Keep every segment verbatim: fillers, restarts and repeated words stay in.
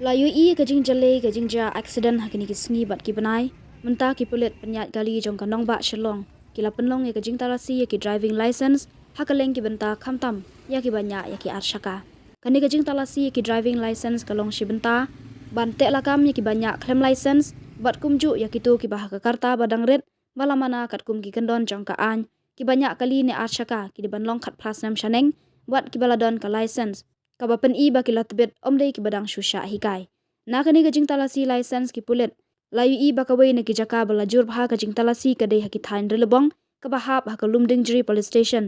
La ïohi ka jingjyllei ka jingjia accident ha kine ki sngi bad ki bnai, mynta ki pulit pynïaid kali jong ka nongbah Shillong ki la pynlong ïa ka jingtalasi ïa ki driving licence ha ka leng ki bynta khamtam ïa ki ba ñiah ïa ki ar shaka. Kane ka jingtalasi ïa ki driving licence ka long shi bynta ban teh lakam ïa ki ba ñiah khlem licence bad kumjuh ïa kito ki ba ha ka karta ba dang rit ba la mana katkum ki kyndon jong ka aiñ, ki ba ñiah kali ne ar shaka ki dei ban long khatphra snem shaneng bad ki ba la don ka licence, kaba pyni ba ki la tbit ym dei ki ba dang shu shah hikai. Na kane ka jingtalasi licence ki pulit la ïohi ba kawei na ki jaka ba la jur bha ka jingtalasi ka dei ha ki thaiñ Rilibong kaba hap ha ka Lumdiengjri Police Station,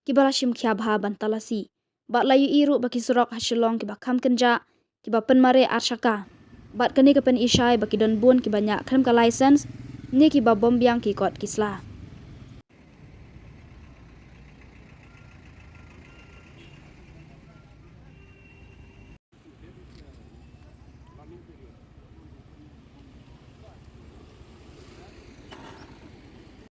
ki ba la shim khia bha ban talasi. Bad la ïohi ruh ba ki surok ha Shillong ki ba kham kynjah, ki ba pynmareh ar shaka. Bad kane ka pyni shai ba ki don bun ki ba ñiah khlem ka licence ne ki ba bym biang ki kot ki sla.